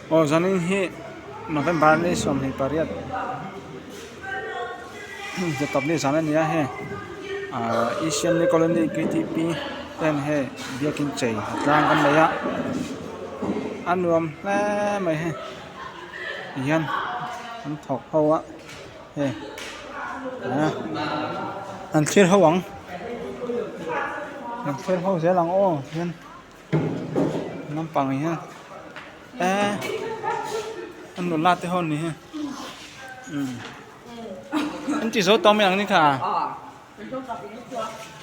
Aw zanin hi November ni 28 zet ni zan a ni a hei ahh Asian colony K T P ten hei biakin chei a tlang kan nei a a nuam hle mai hei tihian an thawk ho a hei ah an thlir ho ang an thlir ho zel ang aw tihian. Naupang hian eee an nula te ho ni hi umm an ti zo tawh mai ang ni kha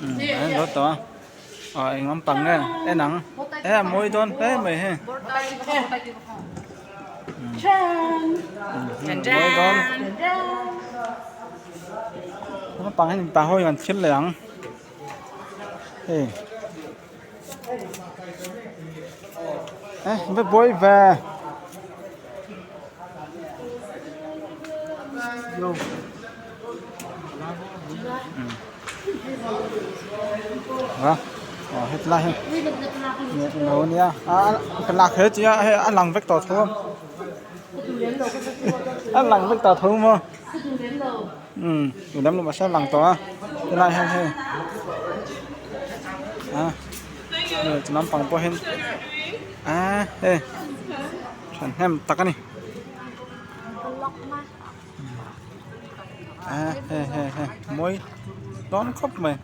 umm an zo tawh a aw eng lampang nge en ang e a mawi dawn hle mai hei umm a mawi dawn naupang hian mipa ho in an thlir leh ang hei. Eh, va buai ve. Va. Ờ, hết lai ha. Lo nia. A ka lak he chia he a lang vek tawh tho. A lang vek tawh tho maw. Umm tui lam lo mahse a lang tawh a helai hian hei a hei chu lampang pawh hian a hei thahnem tak a ni a hei hei hei mawi dawn khawp mai.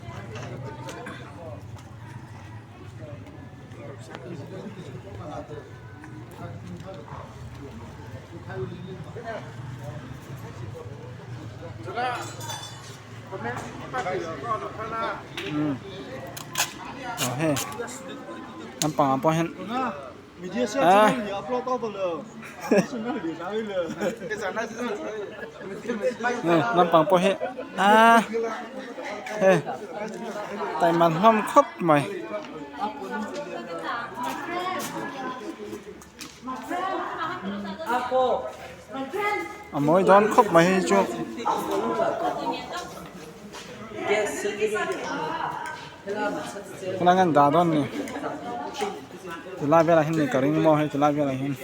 Aw hei lampang ah pawh hian ah hei lampang pawh hi ah hei taima hlawm khawp mai. A mawi dawn khawp mai hei chu. Helai hian dah dawn a ni tilai velah hian ka ring maw hei tilai velah hian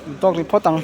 umm tawk rih phawt ang.